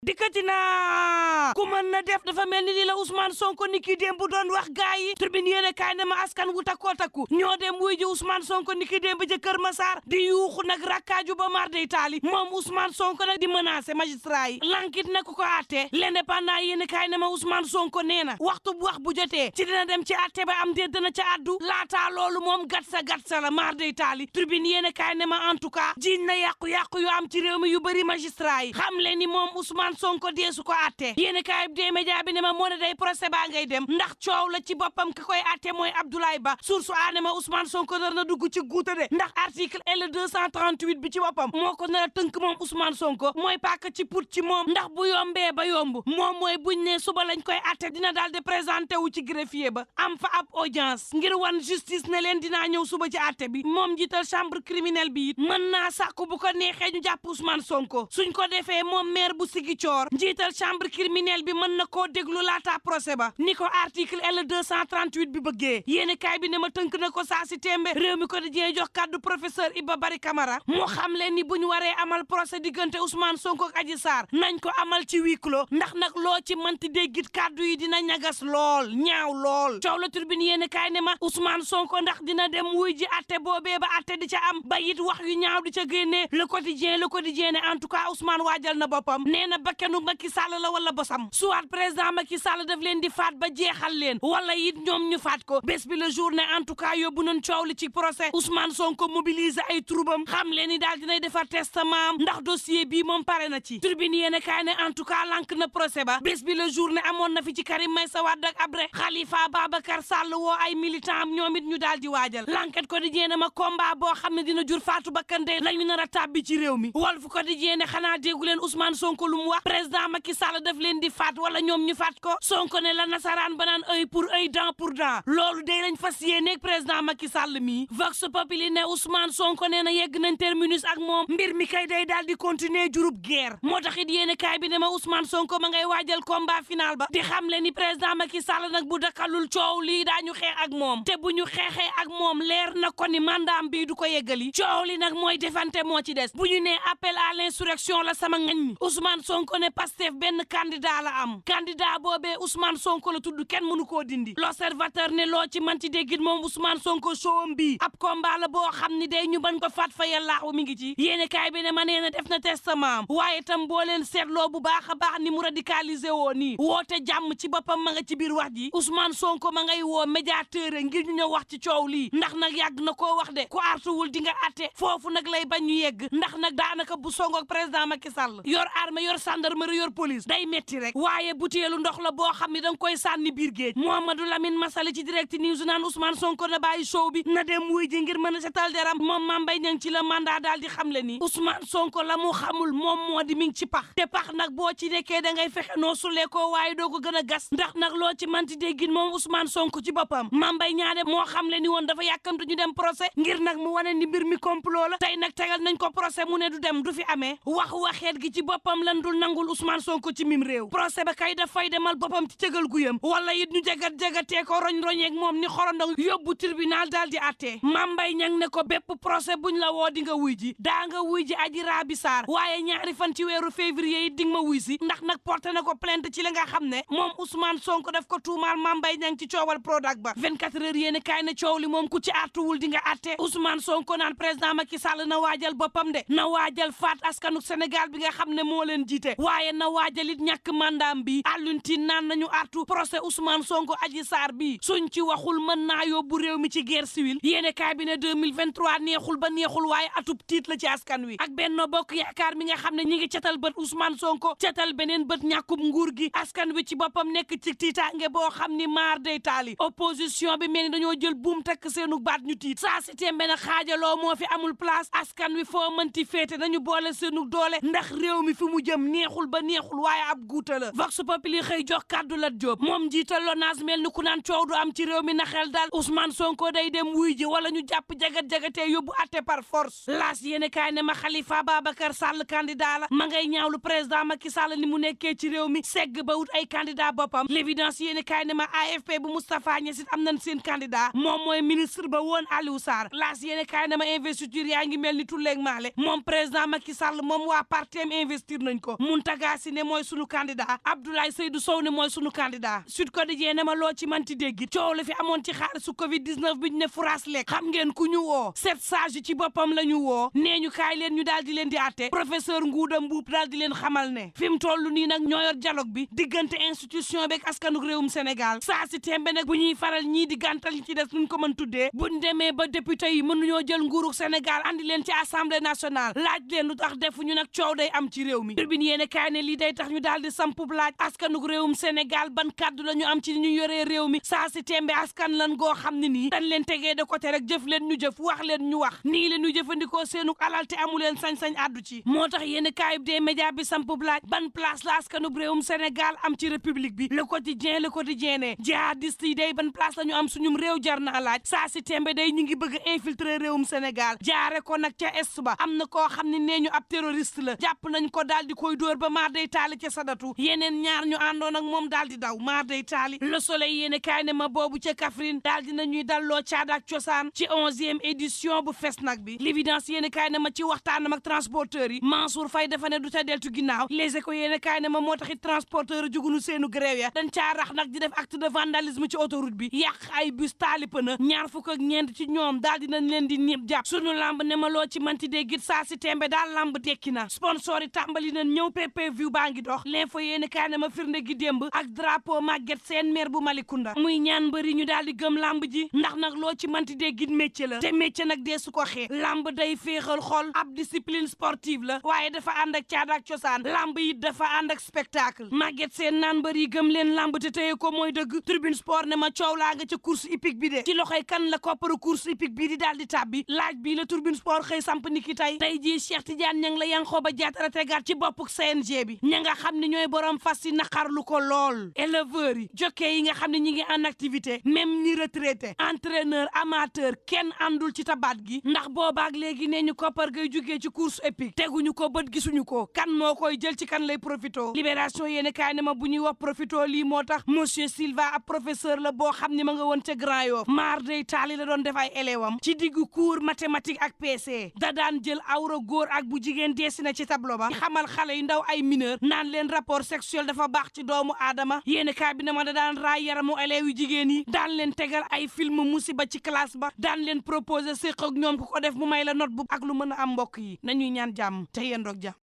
dikkati na ku mën na def dafa mel ni li la Ousmane Sonko ni ki démb doon wax gaay yi Tribune yéene kaay ne ma askan wu takkoo takku ñoo dem wuy ji Ousmane Sonko ni ki démb ca Kër Massar di yuuxu nag rakkaaju ba mar day taali moom Ousmane Sonko nag di menacer magistrat yi lankit na ku ko àtte L'Indépendant yéene kaay ne ma Ousmane Sonko nee na waxtu bu wax bu jotee ci dina dem ci àtte ba am déet dana ca àddu laataa loolu moom gatsa la mar day taali Tribune yéene kaay ne ma en tout cas jiñ na yàqu-yàqu yu am ci réew mi yu bëri magistrat yi xam leen ni moom Ousmane Sonko deesu ko àtte yéene kaay bi dee média bi ne ma moo ne day procès baa ngay dem ndax coow la ci boppam ki koy àtte mooy Abdoulaye Ba source aane ma Ousmane Sonko nar na dugg ci guuta de ndax article L238 bi ci boppam moo ko nar a tënk moom Ousmane Sonko mooy pàkk ci put ci moom ndax bu yombee ba yomb moom mooy buñ ne suba lañ koy àtte dina daal di présenté wu ci greffier ba am fa ab audience ngir wan justice ne leen dinaa ñëw suba ci àtte bi moom jiital chambre criminelle bi it mën naa sàkku bu ko neexee ñu jàpp Ousmane Sonko suñ ko defee moom maire bu Ziguinchor njiital chambre criminelle bi mën na koo déglu laata procès ba ni ko article L238 bi bëggee yéene kaay bi ne ma tënk na ko saa si tembe réew mi ko di jee jox kàddu professeur Iba Barry Camara moo xam leen ni bu ñu waree amal procès diggante Ousmane Sonko ak Adji Sarr nañ ko amal ci huis clos ndax nag loo ci mënti déggit kàddu yi dina ñagas lool ñaaw lool coow la Tribune yéene kaay ne ma Ousmane Sonko ndax dina dem wuy ji atte boobee ba atte di ca am ba it wax yu ñaaw di ca génnee le quotidien ne en tout cas Ousmane waajal na boppam nee na bakkanu Macky Sall la wala bosam soit président Macky Sall daf leen di faat ba jeexal leen wala it ñoom ñu faat ko bés bi le journée en tout cas yóbbu nañ coow li ci procès Ousmane Sonko mobiliser ay troubam xam leen ni daal dinay defar testament ndax dossier bii moom pare na ci Tribune yéene kaay ne en tout cas lank na procès ba bés bi le journée amoon na fi ci Karim Meïssa Wade ak Abré Khalifa Babacar Sall woo ay militant am ñoom it ñu daal di waajal l'enquête quotidien ne ma combat boo xam ne dina jur faatu bakkan de lañu nar a tàbbi ci réew mi Walf quotidien ne xanaa déggu leen Ousmane Sonko lu mu wax président Macky Sall daf leen di faat wala ñoom ñu faat ko Sonko ne la nasaraan ba naan œil pour œil dent pour dent loolu day lañ fas yéeneeg président Macky Sall mi Vox Populi ne Ousmane Sonko nee na yegg nañ terminus ak moom mbir mi kay day daal di continuer jurub guerre moo tax it yéene kaay bi ne ma Ousmane Sonko ma ngay waajal combat final ba di xam le ni président Macky Sall nag bu dakalul coow lii daañu xeex ak moom te bu ñu xeexee ak moom leer na ko ni mandaam bii du ko yeggali coow li nag mooy defante moo ci des bu ñu nee appel à l'insurrection la sama ngañ mi Ousmane Sonko ne Pastef benn candidat la am candidat boobee Ousmane Sonko la tudd kenn mënu koo dindi l'observateur ne loo ci manti déggit moom Ousmane Sonko showam bii ab combat la boo xam ni day ñu bañ ko faat fa yàllaahu mi ngi ci yéene kaay bi ne ma nee na def na testament waaye tam boo leen seetloo bu baax a baax ni mu radicalisé woo nii woote jàmm ci boppam ma nga ci biir wax ji Ousmane Sonko ma ngay woo médiateur ngir ñu ñëw wax ci coow lii ndax nag yàgg na koo wax de ku artuwul di nga atte foofu nag lay bañ ñu yegg ndax nag daanaka bu songoog président Macky Sall yor armée yor gendarmerie yor police day metti rek waaye butéelu ndox la boo xam ne danga koy sànni biir géej Mouhamadou Lamine Massaly ci direct news naan Ousmane Sonko na bàyyi show bi na dem wuy ji ngir mën a setal deram moom Mame Mbaye Niang ci la mandat daal di xam le ni Ousmane Sonko la mu xamul moom moo di mi ngi ci pax te pax nag boo ci nekkee da ngay fexe noo sulee ko waaye doo ko gën a gas ndax nag loo ci manti déggin moom Ousmane Sonko ci boppam Mame Mbaye Niang moo xam le ni woon dafa yàkkamtu ñu dem procès ngir nag mu wane ni mbir mi complot la tey nag tegal nañ ko procès mu ne du dem du fi amee waxeet gi ci boppam lan dul nangul Ousmane Sonko ci mim réew procès ba kay dafay demal boppam ci cëgal guyam wala it ñu jagatee ko roñ-roñeeg moom ni xorondong yóbbu tribunal daal di attee Mame Mbaye Niang ne ko bépp procès buñ la woo di nga wuy ji daa nga wuy ji Adji Raby Sarr waaye ñaari fan ci weeru février yi di nga ma wuy si ndax nag porté na ko plainte ci li nga xam ne moom Ousmane Sonko daf ko tuumaal Mame Mbaye Niang ci coowal Prodac ba 24 heures yéen kaay ne coow li moom ku ci artuwul di nga atte Ousmane Sonko naan président Macky Sall na waajal boppam de na waajal faat askanu Sénégal bi nga xam ne moo leen jiite waaye na waajal it ñàkk mandaam bi Alioune Tine naan nañu artu procès Ousmane Sonko Adji Sarr bi suñ ci waxul mën naa yóbbu réew mi ci guerre civile yéene kaay bi ne 2023 neexul ba neexul waaye atub tiit la ci askan wi ak Benno Bokk Yaakaar mi nga xam ne ñi ngi catal bët Ousmane Sonko catal beneen bët ñàkkub nguur gi askan wi ci boppam nekk ci tiitaange boo xam ni maar day taali opposition bi mel ni dañoo jël buum takk seenu baat ñu tiit saa si tembe na xaajaloo moo fi amul place askan wi foo mënti féete nañu boole seenu doole ndax réew mi fi mu jëm neexul ba neexul waaye ab guuta la Vox Populi xëy jox kàddu Lat Diop moom njiital LONASE mel ni ku naan coow du am ci réew mi na xel daal Ousmane Sonko day dem wuy ji wala ñu jàpp jagat-jagatee yóbbu atte par force laas yéene kaay ne ma Khalifa Babacar Sall candidat la ma ngay ñaawlu président Macky Sall ni mu nekkee ci réew mi segg ba wut ay candidat boppam l'évidence yéene kaay ne ma AFP bu Moustapha Niasse am nañ seen candidat moom mooy ministre ba woon Aliou Sarr laas yéene kaay ne ma investiture yaa ngi mel ni tulleeg maale moom président Macky Sall moom waa partem investir nañ ko mu Mountaga Sy ne mooy sunu candidat Abdoulaye Seydou Sow ne mooy sunu candidat Sud Quotidien ne ma loo ci manti dégg coow la fi amoon ci xaalisu Covid 19 bi ñu ne furaas lekk xam ngeen ku ñu woo sept sages ci boppam la ñu woo nee ñu kaay leen ñu daal di leen di àtte professeur Ngouda Mboup daal di leen xamal ne fi mu toll nii nag ñoo yor dialogue bi diggante institution beeg askanu réewum Sénégal saa si tembe nag bu ñuy faral ñii di gàntal ñi ci des nuñ ko mën tuddee buñ demee ba député yi mënuñoo jël nguurug Sénégal andi leen ci assemblée nationale laaj leen lu tax defuñu nag coow day am ci réew mi Tribune yéene kaay ne lii day tax ñu daal di sampub laaj askanug réewum Sénégal ban kàddu la ñu am ci ñu yoree réew mi saa si tembe askan lan goo xam ne nii dañ leen tegee de côté rek jëf leen ñu jëf wax leen ñu wax nii leen ñu jëfandikoo seenug alal te amu leen sañ-sañ addu ci moo tax yéene kaayub des médias bi sampub laaj ban place la askanug réewum Sénégal am ci république bi le quotidien ne jihadiste yi day ban place la ñu am suñum réew jar naa laaj saa si tembe day ñu ngi bëgg a infiltrer réewum Sénégal jaare ko nag ca est ba am na koo xam ne nee ñu ab terroriste la jàpp nañ ko daal di koy dóor ba maar day taali ca sadatu yeneen ñaar ñu àndoon ak moom daal di daw maar day taali le soleil yéene kaay ne ma boobu ca Kaffrine daal di nañuy dalloo caada ak cosaan ci 11e édition bu Fesnac bi l'évidence yéene kaay ne ma ci waxtaanam ak transporteurs yi Mansour Faye dafa ne du ca deltu ginnaaw les échos yéene kaay ne ma moo taxit transporteur jugunu seenu grève ya dañ caa rax nag di def acte de vandalisme ci autoroute bi yàq ay bus taalipa na ñaar fukk ak ñeent ci ñoom daal dinañ leen di ñëpp jàpp sunu lamb ne ma loo ci manti dee git saa si tembe daal lamb tekki na sponsor yi tàmbali nañ ñëw PPV baa ngi dox l'info yéene kaay ne ma firnde gi démb ak drapeau Maguette Sène maire bu Malicounda muy ñaan mbëri ñu daal di gëm lamb ji ndax nag loo ci manti dee git métier la te métier nag dee su ko xee lamb day féexal xol ab discipline sportive la waaye dafa ànd ak caada ak cosaan lamb yi dafa ànd ak spectacle Maguette Sène naan mbëri gëm leen lamb te téye ko mooy dëgg Tribune Sport ne ma coow laa nga ca course hippique bi de ci loxoy kan la kopparu course hippique bi di daal di tàbbi laaj bii la Tribune Sport xëy samp niki tey jii Cheikh Tidiane ña ngi la Yankhoba Diattara tegaat ci boppuk CNG bi ña nga xam ne ñooy borom fas yi naqarlu ko lool éleveurs yi jockey yi nga xam ne ñi ngi en activité même ñi retraité entraîneur amateur kenn àndul ci tabaat gi ndax boobaak léegi nee ñu koppar gay jugee ci course hippique teguñu ko bët gisuñu ko kan moo koy jël ci kan lay profito libération yéene kaay ne ma bu ñuy wax profito lii moo tax monsieur Silva ab professeur la boo xam ne ma nga woon ca Grand Yoff maar day taali la doon def ay élève am ci diggu cours mathématique ak PC da daan jël awra góor ak bu jigéen dessiné ci tableau ba xamal xale yu ndaw ay mineur naan leen rapport sexuel dafa baax ci doomu aadama yéene kaay bi ne ma da daan raay yaramu élèves yu jigéen yi daan leen tegal ay film musiba ci classe ba daan leen proposé séq ak ñoom ku ko def mu may la note bu ak lu mën a am mbokk yi nañuy ñaan jàmm te yendoog jàmm